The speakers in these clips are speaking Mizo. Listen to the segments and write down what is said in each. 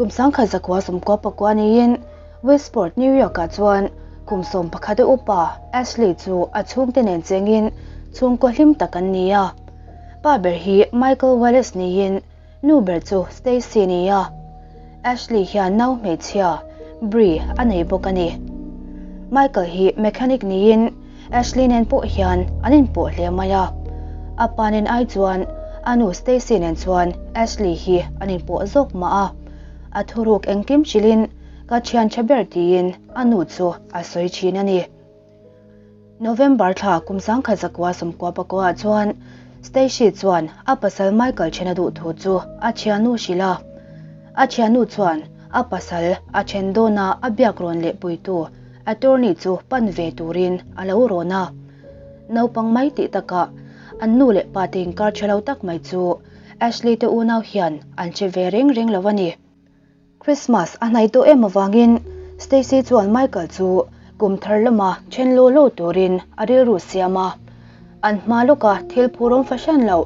Kum 1994 niin Westport, New York-ah chuan kum 11 a upa Ashley chu a chhungte nen chengin chhungkaw hlim tak an ni a. Pa ber hi Michael Wallace niin nu ber chu Stacey ni a. Ashley hian nau hmeichhia Bree a nei bawk a ni. Michael hi mechanic niin Ashley nen pawh hian an inpawh hle mai a. A pa nen ai chuan a nu Stacey nen chuan Ashley hi an inpawh zawk mah a. A thuruk engkim hrilhin ka thian tha ber tiin a nu chu a sawi thin a ni. November thla kum 1999 ah chuan Stacey chuan a pasal Michael then a duh thu chu a thiannu hrilh a. A thiannu chuan a pasal a then dawna a biak rawn leh puitu attorney chu pan ve turin a lo rawn a. Naupang mai tih takah an nu leh pa te inkar tha lo tak mai chu Ashley te unau hian an hre ve reng reng lo a ni. Christmas a hnaih tawh em avangin Stacey chuan Michael chu kum thar lama then law law turin a rilru siam a. An hma lawka thil phurawm fahran loh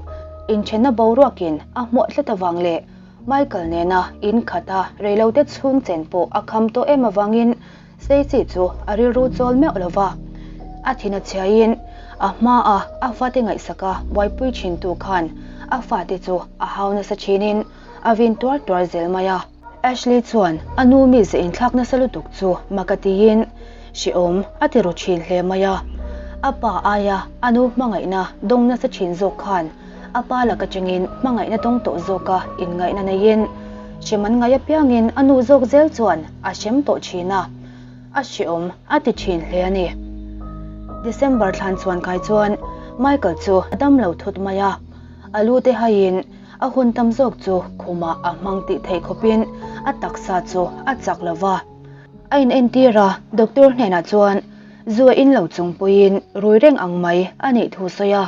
inthenna boruakin a hmuah tlat avang leh Michael nena in khata reilote chhung chen pawh a kham tawh em avangin Stacey chu a rilru chawl meuh lo va. A thin a chhiaiin a hmaa a fate ngaihsaka buaipui thintu khan a fate chu a hau nasa thinin a vin tuar tuar zel mai a. Ashley chuan a nu mize inthlak nasa lutuk chu mak a tiin hrehawm a ti ru thin hle mai a. A pa aia a nu hmangaihna dawng nasa thin zawk khan a pa lak atangin hmangaihna dawng tawh zawka inngaihna neiin hrem an ngaih apiangin a nu zawk zel chuan a hrem tawh thin a, a hrehawm a ti thin hle a ni. December thlan chhuan kai chuan Michael chu a dam lo thut mai a, a lu te haiin A hun tam zawk chu khumah a hmang tih theih khawpin a taksa chu a chak lo va. A inentir a, doctor hnenah chuan zu a in lo chung pawhin rui reng ang mai a nih thu sawi a.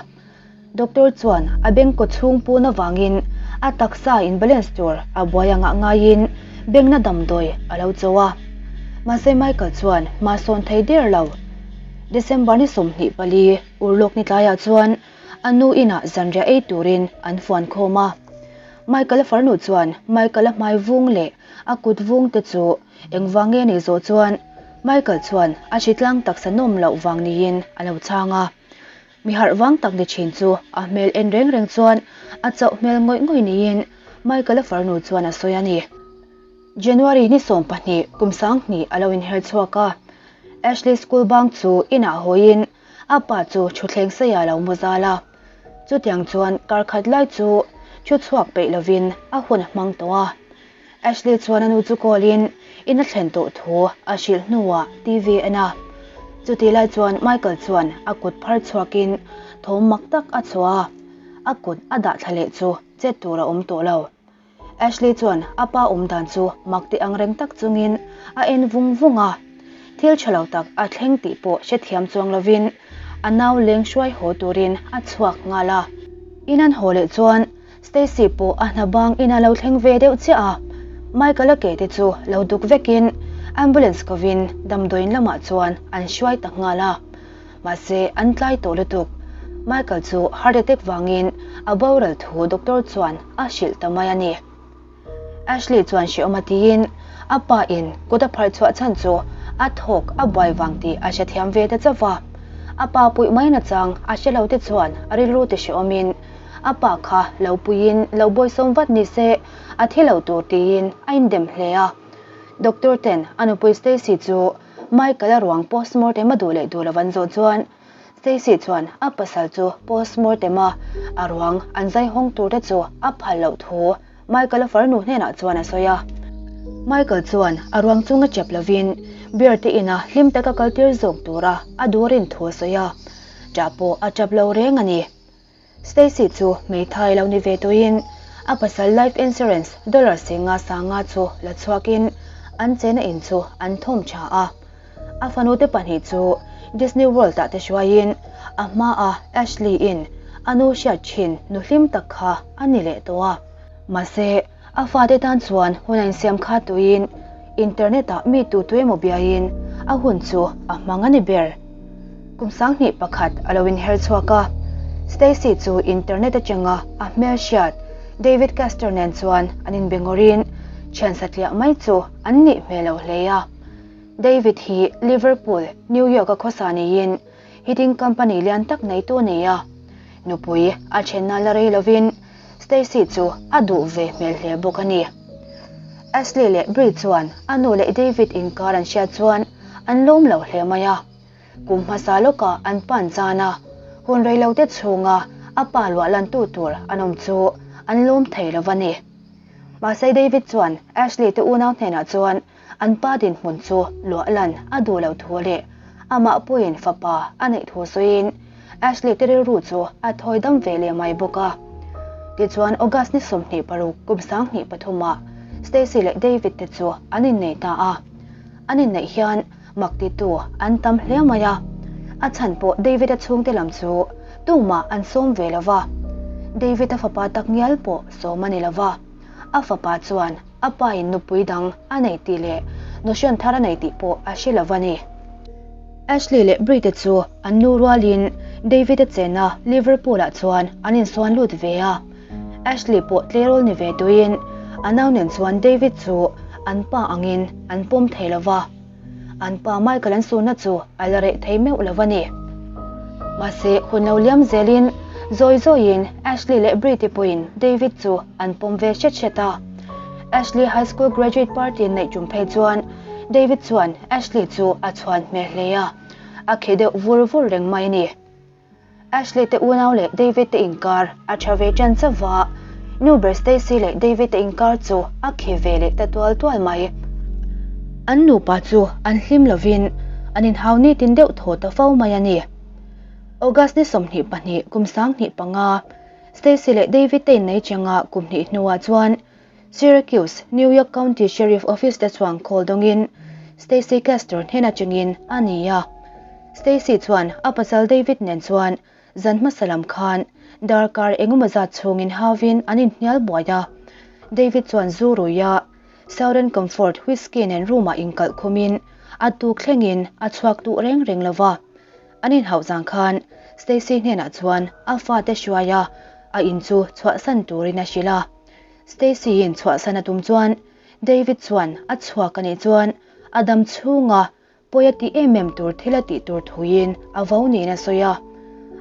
Doctor chuan a beng kaw chhung pun avangin a taksa in balance tur a buai angah ngaiin bengna damdawi a lo cho a. Mahse Michael chuan hma sawn thei der lo. December ni 24 urlawk ni tlaiah chuan A nu inah zanriah ei turin an fuan khawm a. Michael-a farnu chuan Michael-a hmai vung leh a kut vung te chu engvang nge nih zawh chuan Michael chuan a hritlang taksa nawm loh vang niin a lo chhang a. Mi harh vang tak ni thin chu a hmel en reng reng chuan a chauh hmel ngawih ngawih niin Michael-a farnu chuan a sawi a ni. January ni 12 kum 2000 a lo inher chhuak a. Ashley school bang chu inah hawiin A pa chu thutthleng saia lo mu zal a, chutiang chuan kar khat lai chu thu chhuak peih lovin a hun a hmang tawh a. Ashley chuan a nu chu call in in a thlen tawh thu a hrilh hnuah TV a en a. Chutih lai chuan Michael chuan a kut phar chhuakin thawm mak tak a chhuah a, a kut a dah thla leh chu chet tur a awm tawh lo. Ashley chuan a pa awm dan chu mak ti ang reng tak chungin a en vung vung a. Thil tha lo tak a thleng tih pawh hrethiam chuang lovin a nau leng hruai haw turin a chhuak nghal a. In an haw leh chuan Stacy pawh a hna bang in a lo thleng ve deuh chiah a. Michael-a ke te chu lo duk vekin ambulance kovin damdawiin lamah chuan an hruai ta nghal a. Mahse, an tlai tawh lutuk. Michael chu heart attack vangin a boral thu doctor chuan a hrilh ta mai a ni. Ashley chuan hrehawm a tiin a pa in kut a pharh chhuah chhan chu a thawk a buai vang tih a hrethiam ve ta chauh va. A pa puih mai nachang a hre lo te chuan a rilru ti hrehawmin a pa kha lo puiin lo bawisawm vat ni se a thi lo tur tiin a indem hle a. Doctor ten a nupui Stacy chu Michael a ruang postmortem a duh leh duh lo an zawh chuan Stacy chuan a pasal chu postmortem a a ruang an zai hawng tur te chu a phal loh thu Michael a farnu hnenah chuan a sawi a. Michael chuan a ruang chunga chep lovin beer te ina hlim taka kal tir zawk tura a duh rin thu a sawi a, ṭah pawh a ṭap lo reng a ni. Stacy chu hmeithai lo ni ve tawhin a pasal life insurance dollar singa sanga chu la chhuakin an chena in chu an thawm tha a. A fanute pahnih chu Disney World ah te hruaiin a hmaa Ashley in a nu hriat thin nu hlim tak kha a ni leh tawh a. Mahse, a fate tan chuan hun a insiam kha tuiin internet ah mi tu tu emaw biaiin a hun chu a hmang a ni ber. Kum 2001 a lo inher chhuak a, Stacy chu internet atanga a hmelhriat David Castor nen chuan an inbe ngawrin Thian satliah mai chu an nih hmel lo hle a. David hi Liverpool, New York a khawsa niin heating company lian tak neitu a ni a. Nupui a thenna la rei lovin Stacey chu a duh ve hmel hle bawk a ni. Ashley leh Brie chuan a nu leh David inkar an hriat chuan an lawm lo hle mai a. Kum hmasa lawkah an pan zan a, hun reilote chhunga a pa luah lantu tur an awm chu an lawm thei lo va ni. Mahse David chuan Ashley te unau hnenah chuan an pa dinhmun chu luah lan a duh lo thu leh amah pawhin fapa a neih thu sawiin Ashley te rilru chu a thawi dam ve leh mai bawk a. Tichuan August ni 26 kum 2003 ah Stacey leh David te chu an innei ta a. An inneih hian mak titu an tam hle mai a, a chhan pawh David-a chhungte lam chu tumah an sawm ve lo va, David-a fapa tak ngial pawh sawm a ni lo va, a fapa chuan a pa in nupui dang a nei tih leh nuhrawn thar a nei tih pawh a hre lo va ni. Ashley leh Brie te chu an nu rualin David-a chena Liverpool-ah chuan an insuan lut ve a, Ashley pawh tleirawl ni ve tuin a nau nen chuan David chu an pa angin an pawm thei lo va. An pa Michael an sunna chu a la reh thei meuh lo a ni. Mahse, hun lo liam zelin zawi zawiin Ashley leh Brie te pawhin David chu an pawm ve hret hret a. Ashley high school graduate party neih tum phei chuan David chuan Ashley chu a chhuan hmel hle a, a khi deuh vur vur reng mai a ni. Ashley te unau leh David te inkar a tha ve ṭan chauh va, nu ber Stacey leh David te inkar chu a khi ve leh ta tual tual mai. An nupa chu an hlim lovin an inhau nitin deuh thaw ta fo mai a ni. August ni 22 kum 2005, Stacey leh David te innei changa kum hnih hnuah chuan Syracuse, New York County Sheriff Office te chuan call dawngin Stacey Castor hnen atangin a ni a. Stacey chuan a pasal David nen chuan zan hmasa lam khan darkar engemaw zat chhungin hauvin an inhnial buai a. David chuan zu ruia Southern Comfort Whiskey nen room-ah inkalh khumin a tuk thlengin a chhuak duh reng reng lo va. An inhauh zang khan Stacey hnenah chuan a fate hruaia a in chu chhuahsan turin a hrilh a. Stacey-in chhuahsan a tum chuan David chuan a chhuak a nih chuan a dam chhunga pawi a tih em em tur thil a tih tur thuin a vo niin a sawi a.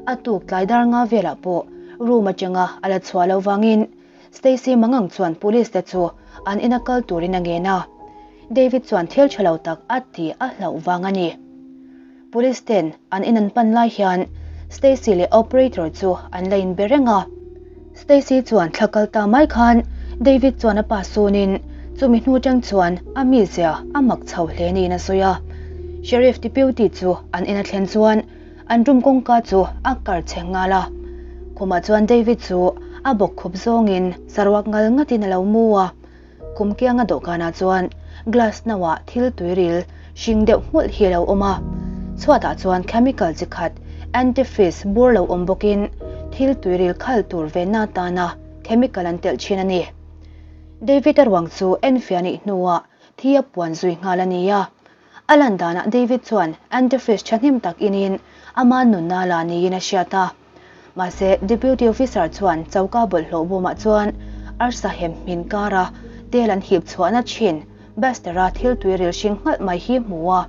A tuk tlai dar nga velah pawh room atanga a la chhuah loh vangin Stacey mangang chuan police te chu an ina kal turin a ngen a. David chuan thil tha lo tak a tih a hlauh vang a ni. Police ten an in an pan lai hian Stacey leh operator chu an la inbe reng a. Stacey chuan thla kal ta mai khan David chuan a pa sunin chumi hnu tang chuan a mizia a mak chho hle niin a sawi a. Sheriff Deputy chu an in a thlen chuan an room kawngka chu a kar chhe nghal a. Khumah chuan David chu a bawk khup zawngin saruak ngal ngatin a lo mu a. Kum kianga dawhkanah chuan glass nauah thil tuiril hring deuh hmulh hi a lo awm a, chhuatah chuan chemical chi khat antifreeze bur lo awm bawkin thil tuiril khal tur venna atana chemical an telh thin a ni. David-a ruang chu enfiah nih hnuah thi a puan zui nghal a ni a, a lan danah David chuan antifreeze thahnem tak inin ama nunna la niin a hriat a. Mahse, Deputy Officer chuan choka bawlhhlawh bawmah chuan arsa hem hmin kara tel an hip chhuahna thin Buster-a thil tuiril hring nghalh mai hi hmu a.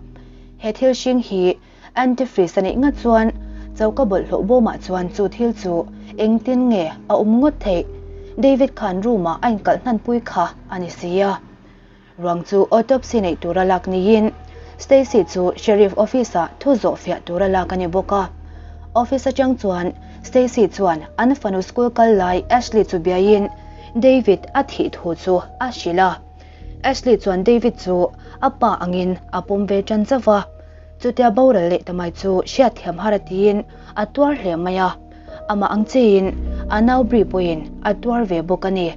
He thil hring hi antifreeze a nih ngat chuan choka bawlhhlawh bawmah chuan chu thil chu engtin nge a awm ngawt theih? David khan room-ah a inkalh hnanpui kha a ni si a. Ruang chu autopsy neih tura lak niin Stacey chu Sheriff Office-ah thu zawh fiah tura lak a ni bawk a. Office atang chuan Stacey chuan an fanu school kal lai Ashley chu biaiin David a thih thu chu a hrilh a. Ashley chuan David chu a pa angin a pawm ve tan chauh a, chutia boral leh ta mai chu hriatthiam har a tiin a tuar hle mai a. Amah ang chiin a nau Brie pawhin a tuar ve bawk a ni.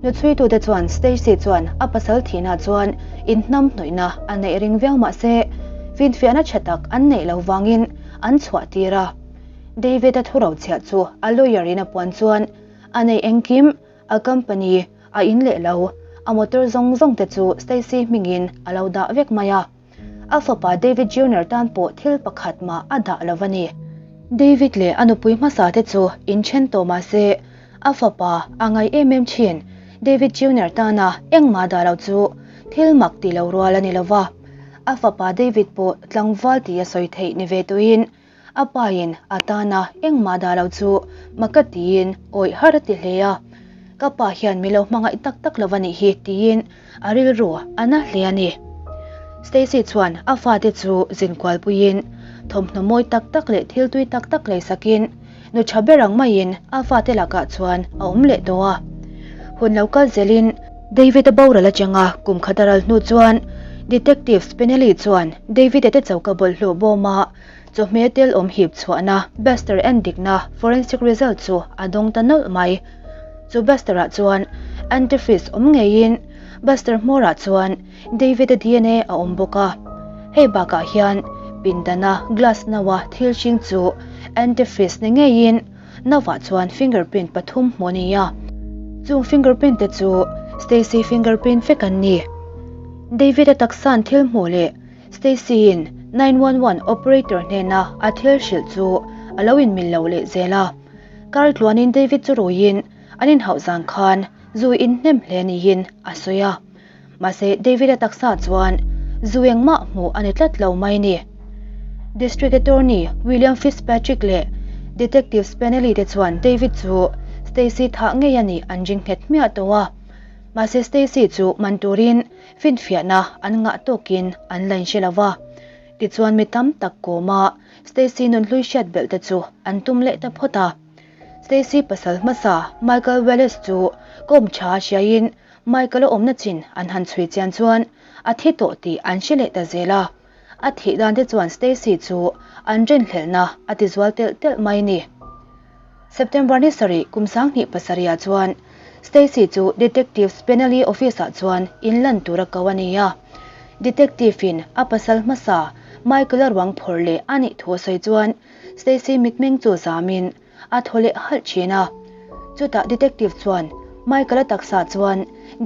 Hnuchhuitute chuan Stacey chuan a pasal thihna chuan inhnam hnawihna a neih ring viau mah se, finfiahna tha tak an neih lo vangin an chhuah tir a. David-a thurochhiah chu a lawyer in a puan chuan a neih engkim, a company, a in leh lo, a motor zawng zawng te chu Stacey hmingin a lo dah vek mai a. A fapa David Junior tan pawh thil pakhat mah a dah lo a ni. David leh a nupui hmasa te chu inthen tawh mah se, a fapa a ngaih em em thin. David Junior tana engmah dah lo chu thil mak ti lo rual a ni lo va. A fapa David pawh tlangval tih a sawi theih ni ve tuin a pain a tana engmah dah lo chu mak a tiin awih har a ti hle a. Ka pa hian mi lo hmangaih tak tak lo a nih hi tiin a rilru a na hle a ni. Stacy chuan a fate chu zinkual puiin thawmhnaw mawi tak tak leh thil tui tak tak leisakin nu tha ber ang maiin a fate lakah chuan a awm leh tawh a. Hun lo kal zelin David-a boral atanga kum khat a ral hnu chuan Detective Spinelli chuan David-a te choka bawlhhlawh bawma chawhmeh tel awm hip chhuahna Bester en dikna forensic result chu a dawng ta nawlh mai. Chu Bester-ah chuan antifreeze awm ngeiin Bester hmawrah chuan David-a dna a awm bawk a. Hei bakah hian pindana glass naua thil hring chu antifreeze ni ngeiin nauvah chuan fingerprint pathum hmuh a ni a. Chung fingerprint te chu Stacy fingerprint vek an ni. David-a taksa'n thil hmuh leh Stacy-in 911 operator hnena a thil hrilh chu a lo inmil lo leh zel a. Kar tluanin David chu ruiin an inhauh zan khan zu inhnem hle niin a sawi a. Mahse, David-a taksa chuan zu engmah hmuh a ni tlat lo mai ni. District Attorney William Fitzpatrick leh Detective Spinelli te chuan David chu Stacy thah ngei a nih an ring nghet hmiah tawh a. Mahse, Stacy chu man turin finfiahna an ngah tawkin an la inhre lo va. Tichuan mi tam tak kawma Stacy nunhlui hriat belh te chu an tum leh ta phawt a. Stacy pasal hmasa Michael Wallace chu kawm tha hriaiin Michael a awmna chin an han chhui chian chuan a thi tawh tih an hre leh ta zel a. A thih dan te chuan Stacy chu an rinhlelhna a ti zual telh telh mai ni. September ni sarih kum 2007 ah chuan Stacy chu Detective Spinelli office ah chuan inlan tur a ko a ni a. Detective in a pasal hmasa Michael a ruang phawrh leh a nih thu a sawi chuan Stacy mitmeng chu zamin A thaw leh halh thin a. Chutah detective chuan Michael-a taksa chuan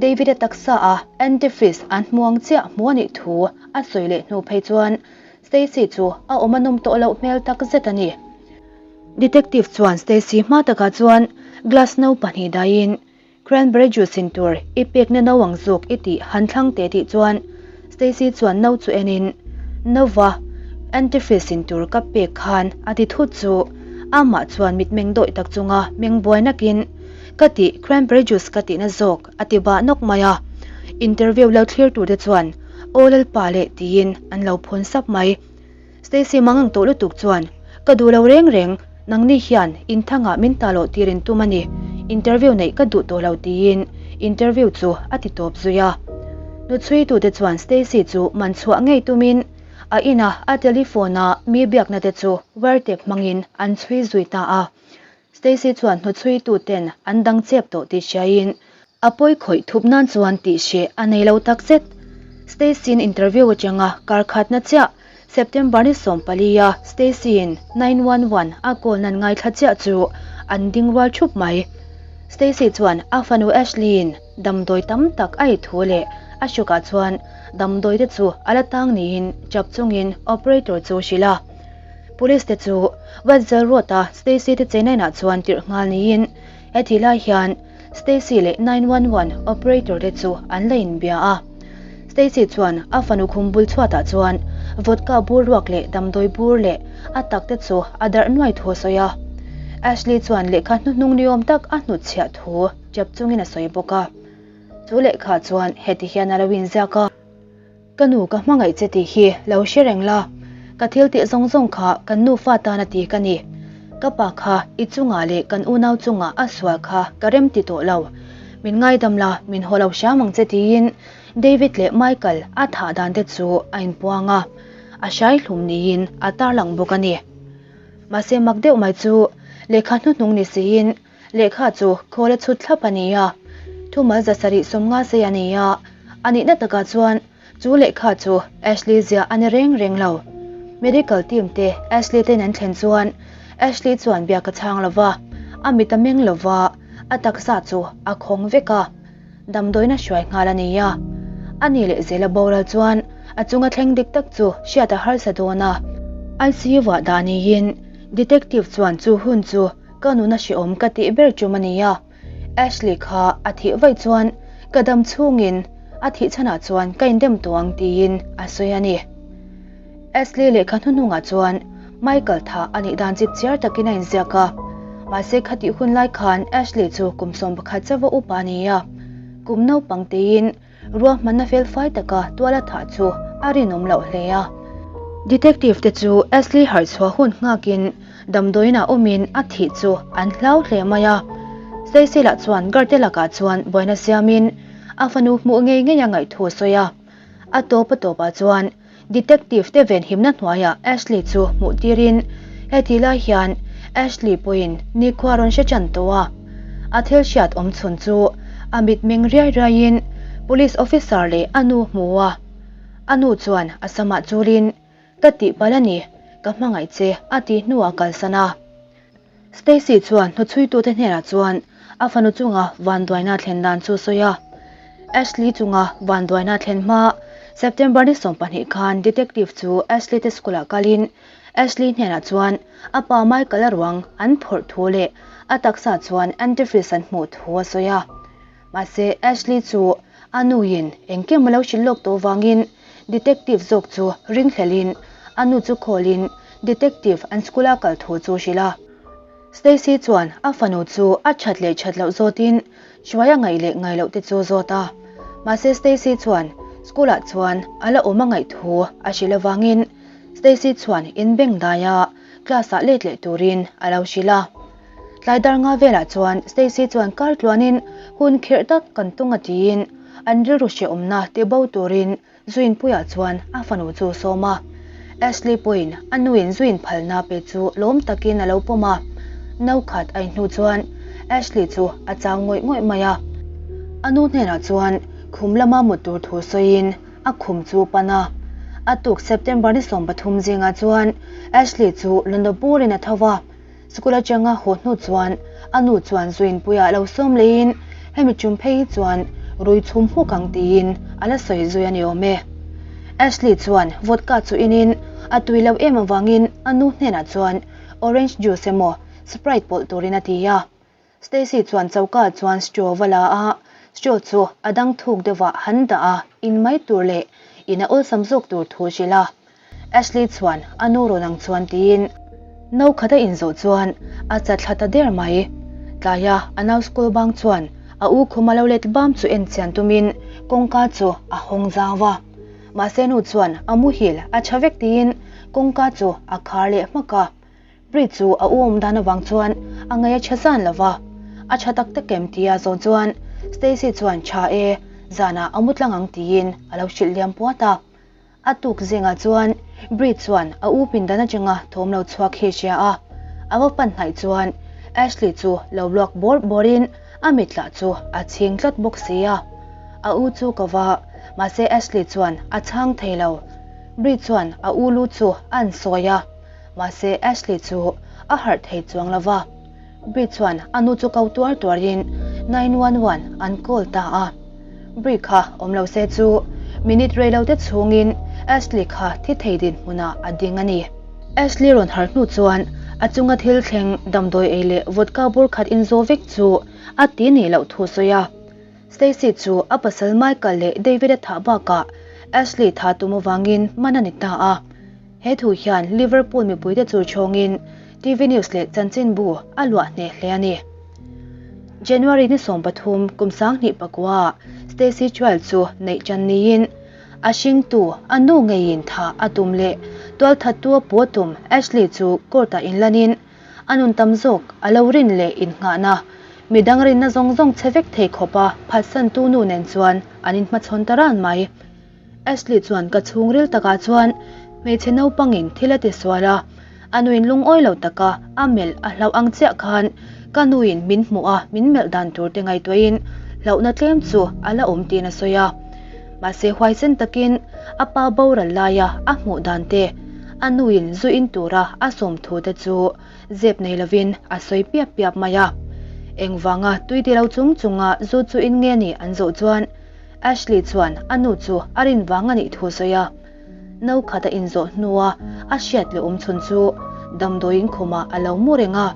David-a taksa a antifreeze an hmuang chiah hmu a nih thu a sawi leh hnu phei chuan Stacy chu a awm a nawm tawh loh hmel tak zet a ni. Detective chuan Stacy hma takah chuan glass no pahnih daiin Cranberry juice in tur i pekna no ang zawk i tih han thlang teh tih chuan Stacy chuan no chu enin Nova antifreeze in tur ka pek khan a ti thut chu amah chuan mitmeng dawih tak chunga meng buai nakin Ka tih cranberry juice ka tihna zawk a ti bah nawk mai a. Interview lo thlir tur te chuan Aw Lalpa leh tiin an lo phun sap mai. Stacy mangang tawh lutuk chuan, Ka duh lo reng reng, nangni hian inthangah min ta loh tir in tum a ni, interview neih ka duh tawh lo tiin interview chu a ti tawp zui a. Hnuchhuitute chuan Stacy chu man chhuah ngei tumin a ina a telephone-a mi biakna te chu wiretap hmangin an chhui zui ta a. Stacy chuan hnuchhuituten an dang chep tawh tih hriaiin a pawi khawih thup nan chuan tih hreh a nei lo tak zet. Stacy-in interview atanga kar khatna chiah September ni 14 a Stacy-in 911 a call nan ngaithla chiah chu an ding rual thup mai. Stacy chuan a fanu Ashley-in damdawi tam tak a ei thu leh a hrukah chuan damdawi te chu a la tang niin chap chungin operator chu hrilh a. Police te chu Wetzel Road a Stacy te Chennai ah chuan tirh nghal niin heti lai hian Stacy leh 911 operator te chu an la inbia a. Stacy chuan a fanu khum bul chhuatah chuan vodka bur ruak leh damdawi bur leh a tak te chu a darh nuai thu a sawi a. Ashley chuan lehkha hnuhnung niawm tak a hnutchhiah thu chap chungin a sawi bawk a. Chu lehkha chuan heti hian a lo inziak a. Ka nu ka hmangaih che tih hi lo hre reng la, ka thil tih zawng zawng kha kan nufa tan a ti ka ni. Ka pa kha i chungah leh kan unau chungah a sual kha ka rem ti tawh lo. Min ngaidam la, min haw lo hram ang che tiin David leh Michael a thah dan te chu a inpuang a, a hrai hlum niin a tarlang bawk a ni. Mahse mak deuh mai chu lehkha hnuhnung ni siin Lehkha chu khawl a chhut thlap a ni a, thumal 750 sei a ni a, a nihna takah chuan chu lehkha chu Ashley ziah a ni reng reng lo. Medical team te Ashley ten an thlen chuan Ashley chuan biak a chhang lo va, a mit a meng lo va, a taksa chu a khawng vek a, damdawiin a hruai nghal a ni a. A ni leh zela boral chuan a chunga thleng dik tak chu hriat a harsa dawn a. ICU-ah dah niin detective chuan chu hun chu Ka nuna hreawm ka tih ber tum a ni a. Ashley kha a thih vaih chuan ka dam chhungin a thih chhanah chuan ka indem tawh ang tiin a sawi a ni. Ashley lehkha hnuhnungah chuan Michael tha a nih dan chip chiar takin a inziak a, mahse khatih hun lai khan Ashley chu kum 11 chauha upa a ni a, kum naupang teiin Ruahmanna felfai taka tuala thah chu a rinawm loh hle a. Detective te chu Ashley harhchhuah hun nghakin damdawiinah awmin a thih chu an hlau hle mai a. Stacy lah chuan guard te lakah chuan buaina siamin a fanu hmuh ngei ngei a ngaihthu a sawi a. A tawp a tawpah chuan Detective te venhimna hnuaiah Ashley chu hmuh tirin heti lai hian Ashley pawhin nikhua rawn hre chan tawh a. A thil hriat awm chhun chu a mitmeng riai riaiin Police officer leh a nu hmu a. A nu chuan a samah chulin, Ka tihpalh a ni, ka hmangaih che a tih hnuah kalsan a. Stacy chuan hnuchhuitute hnenah chuan a fanu chunga vanduaina thlen dan chu sawi a. Ashley chunga vanduaina thlen hma September ni 20 khan detective chu Ashley te school-ah kalin Ashley hnenah chuan a pa Michael-a ruang an phawrh thu leh a taksa chuan antifreeze an hmuh thu a sawi a. Mahse Ashley chu a nuin engkim a lo hrilh lawk tawh vangin detective zawk chu ringhlelin a nu chu call-in detective an school-a kal thu chu hrilh a. Stacy chuan a fanu chu a that leh that loh zawtin hruai a ngaih leh ngai loh te chu zawt a. Mahse Stacy chuan school-ah chuan a la awm a ngaih thu a hrilh avangin Stacy chuan inbeng daia class-ah let leh turin a lo hrilh a. Tlai dar nga velah chuan Stacy chuan kar tluanin hun khirh tak kan tung a tiin an rilru hrehawmna ti bo turin Zuinpuiah chuan a fanu chu sawm a. Ashley pawhin a nuin Zuin phalna pe chu lawm takin a lo pawm a. No khat a inhnu chuan Ashley chu a chau ngawih ngawih mai a. A nu hnenah chuan khum lama mut tur thu sawiin a khum chu pan a. A tuk September ni 13 zingah chuan Ashley chu London burin a tho va. School atanga haw hnu chuan a nu chuan Zuinpuiah lo sawm leiin hemi tum phei hi chuan rui chhum hmuk ang tiin a la sawi zui a ni awm e. Ashley chuan vodka chu inin a tui lo em avangin a nu hnenah chuan orange juice emaw Sprite pawlh turin a ti a. Stacy chuan choka chuan straw va la a, straw chu a dang thuk deuhah han dah a, in mai tur leh in a awlsam zawk tur thu hrilh a. Ashley chuan a nu rawn ang chuan tiin no khat a inzawh chuan a chatthla ta der mai. Tlaia a nau school bang chuan a u khuma lo let bam chu en chian tumin kawngka chu a hawng zau a. Mahse nu chuan a muhil a tha vek tiin kawngka chu a khar leh hmak a. Pri chu a u awm dan avang chuan a ngaih a tha zan lo va, a tha tak tak em tia zawn chuan Stacy chuan tha e, zanah a mu tlang ang tiin a lo hrilh liam puat a. A tuk zingah chuan Bri chuan a u pindan atanga thawm lo chhuak hi hria a, a va pan hnaih chuan Ashley chu lo luak bawr bawrin a mitlah chu a chhing tlat bawk si a. A u chu ka va, mahse Ashley chuan a chhang thei lo. Bri chuan a u lu chu a an sawi a. Mahse Ashley chu a harh thei chuang lo va. Bri chuan a nu chu ko tuar tuarin 911 an call ta a. Bri kha awm lo se chu minute rei lo te chhungin Ashley kha thi thei dinhmunah a ding a ni. Ashley rawn harh hnu chuan a chunga thil thleng damdawi ei leh vodka bur khat inzaw vek chu a ti nih loh thu sawi a. Stacy chu a pasal Michael leh David-a thah bakah Ashley thah tum avangin man a ni ta a. He thu hian Liverpool mipuite chu chhawngin TV news leh chanchinbu a luah hneh hle a ni. January ni 13 kum 2009 Stacy Trial chu neih tan niin a hringtu a nu ngeiin thah a tum leh tualthattu a pu a tum Ashley chu court-ah inlanin a nun tam zawk a lo rin leh innghahna midang rinna zawng zawng che vek thei khawpa phatsantu nu nen chuan an inhmachhawn ta ran mai. Ashley chuan ka chhungril takah chuan hmeichhe naupangin thil a ti sual a, a nuin lungawi lo taka a melh a hlauh ang chiah khan ka nuin min hmuh a min melh dan tur te ngaihtuahin hlauhna tlem chu a la awm tiin a sawi a. Mahse huaisen takin a pa boral laia a hmuh dan te, a nuin zu in tura a sawm thu te chu zep nei lovin a sawi piap piap mai a. Engvanga tui ti lo chung chunga zu chu in nge ni an zawh chuan Ashley chuan a nu chu a rin vang a nih thu a sawi a. No khat a inzawh hnua a hriat leh awm chhun chu damdawiin khumah a lo mu reng a.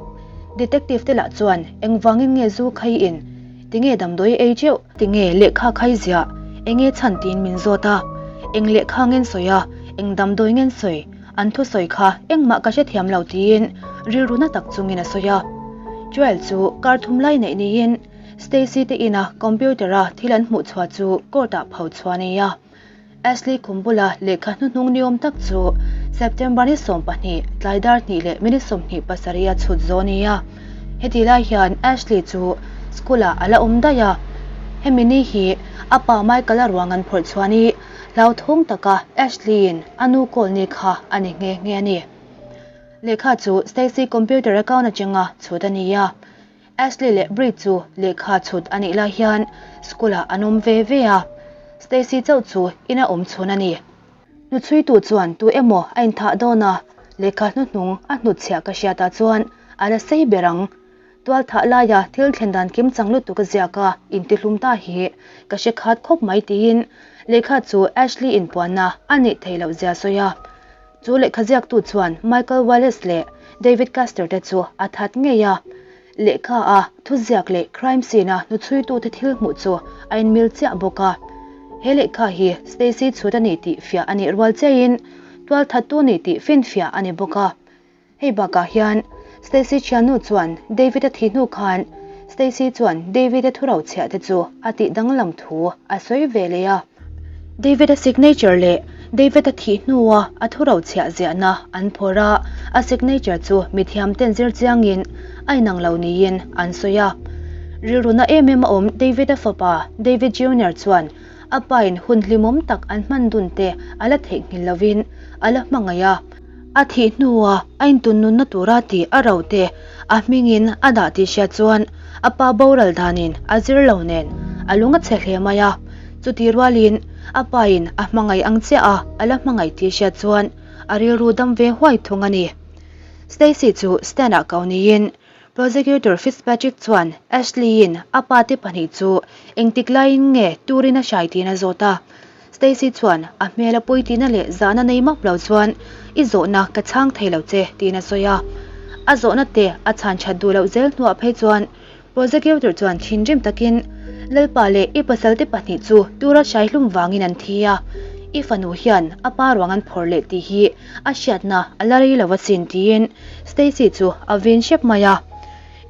Detective te lah chuan engvangin nge zu khai in? Tinge damdawi ei teuh? Tinge lehkha khai ziah? Enge chhan tiin min zawt a. Eng lehkha ngen sawi a, eng damdawi ngen sawi? An thusawi kha engmah ka hrethiam lo tiin rilru na tak chungin a sawi a. Joel chu kar thum lai neih niin Stacy te ina computer-a thil an hmuh chhuah chu court-ah pho chhuah a ni a. Ashley khum bula lehkha hnuhnung niawm tak chu September ni 12 tlai dar hnih leh minute 27 a chhut zawh a ni a. Heti lai hian Ashley chu school-ah a la awm daih a. Hemi ni hi a pa Michael-a ruang an phawrh chhuah a ni. Hlauthawng taka Ashley-in a nu call ni kha a ni nghe nghe a ni. Lehkha chu Stacy computer account atanga chhut a ni a. Ashley leh Brie chu lehkha chhut a nih lai hian school-ah an awm ve ve a, Stacy chauh chu ina awm chhun a ni. Hnuchhuitu chuan tu emaw a inthah dawn a, lehkha hnuhnung a hnutchhiah ka hriatah chuan a la sei ber ang. Tualthah laia thil thlen dan kim chang lutuk a ziak a intihlum ta hi ka hre khat khawp mai tiin lehkha chu Ashley inpuanna a nih theih loh zia sawi a. Chu lehkha ziaktu chuan Michael Wallace leh David Custer te chu a that ngei a. Lehkha a thuziak leh crime scene a hnuchhuitute thil hmuh chu a inmil chiah bawk a. He lehkha hi Stacy chhut a ni tih fiah a nih rual chiahin tualthattu ni tih finfiah a ni bawk a. Hei bakah hian Stacy thiannu chuan David-a thih hnu khan Stacy chuan David-a thurochhiah te chu a tih danglam thu a sawi ve leh a. David-a signature leh David-a thih hnua a thurochhiah ziahna an phawrh a, a signature chu mithiam ten zir chiangin a inang lo niin an sawi a. Rilruna em em a awm David-a fapa David Junior chuan a pain hun hlimawm tak an hman dun te a la theihnghilh lovin a la hmangaih a. A thih hnua a intun nunna tura tih a ro te a hmingin a dah tih hriat chuan a pa boral danin a zir lo nen a lung a chhe hle mai a. Chutih rualin a pain a hmangaih ang chiah a a la hmangaih tih hriat chuan a rilru dam ve huai thung a ni. Stacy chu stand-ah ko niin Prosecutor Fitzpatrick chuan Ashley-in a pate pahnih chu engtik laiin nge turin a hrai tiin a zawt a. Stacy chuan a hmel a puitina leh zahna nei map lo chuan I zawhna ka chhang thei lo che tiin a sawi a. A zawhna te a chhan that duh loh zel hnuah phei chuan Prosecutor chuan thinrim takin Lalpa leh i pasalte pahnih chu tura hrai hlum vangin an thi a, i fanu hian a pa ruang an phawrh leh tih hi a hriatna a la rei lo asin tiin Stacy chu a vin hrep mai a.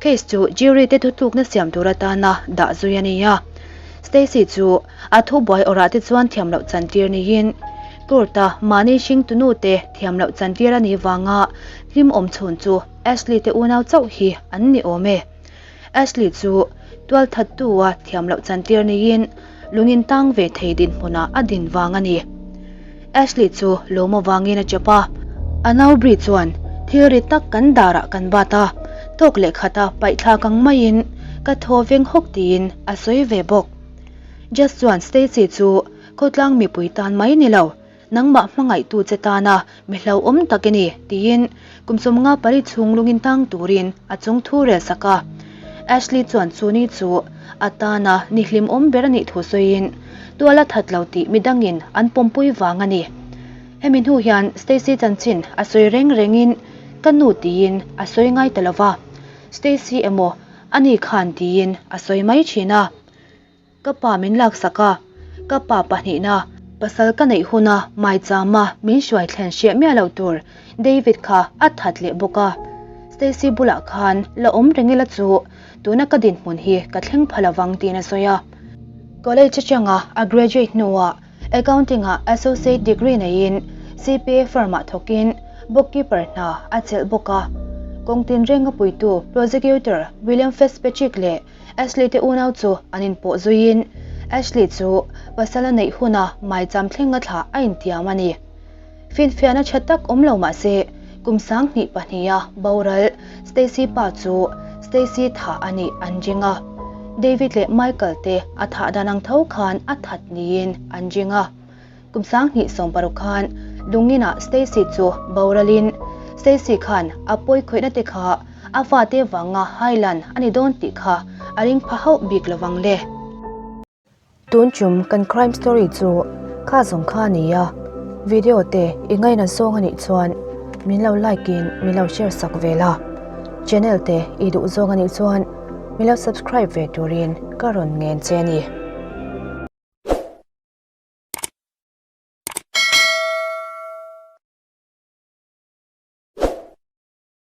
Case chu jury te thutlukna siam tur atana dah zui a ni a. Stacy chu a thubuai awrah te chuan thiam loh chantir niin court a mahni hringtunu te thiam loh chantir a nih vanga hlim awm chhun chu Ashley te unau chauh hi an ni awm e. Ashley chu tualthattu a thiam loh chantir niin lungin tang ve thei dinhmunah a din vang a ni. Ashley chu lawm avangin a chep a, a nau Brie chuan thil ri tak kan darah kan bat a, tawk leh khata paih thlak ang maiin ka thaw veng hawk tiin a sawi ve bawk. Jess chuan Stacy chu khawtlang mipui tan mai ni lo, nangmah hmangaihtu che tana mi hlauhawm tak i ni tiin kum 50 pali chhung lungin tang turin a chung thu rel sak a. Ashley chuan chu ni chu a tana ni hlimawm ber a nih thu sawiin tual a that lo tih midangin an pawmpui vang a ni. Hemi hnu hian Stacy chanchin a sawi reng rengin ka nu tiin a sawi ngai ta lo va, Stacy emaw a ni khan tiin a sawi mai thin a. Ka pa min laksak a, ka pa pahnihna pasal ka neih huna maichama min hruai thlen hriah miah lo tur David kha a that leh bawk a. Stacy bulah khan la awm reng ila chu tuna ka dinhmun hi ka thleng pha lovang tiin a sawi a. College atanga a graduate hnuah Accounting-ah Associate Degree neiin CPA firm-ah thawkin bookkeeper hna a chelh bawk a. Kawng tinrenga puitu Prosecutor William Fitzpatrick leh Ashley te unau chu an inpawh zuiin Ashley chu pasal a neih huna maicham thlenga thlah a intiam a ni. Finfiahna tha tak awm lo mah se, kum 2002 a boral Stacy pa chu Stacy thah a nih an ring a. David leh Michael te a thah dan ang tho khan a that niin an ring a. Kum 2016 khan Lunginah Stacy chu boralin Stacy khan a pawi khawihna te kha a fate vanga hailan a ni dawn tih kha a ring pha hauh bik lovang le. Tun tum kan crime story chu kha zawng kha a ni a, video te i ngaina zawng a nih chuan min lo like in min lo share sak ve la, channel te i duh zawng a nih chuan. min lo subscribe ve turin ka rawn ngen che a ni.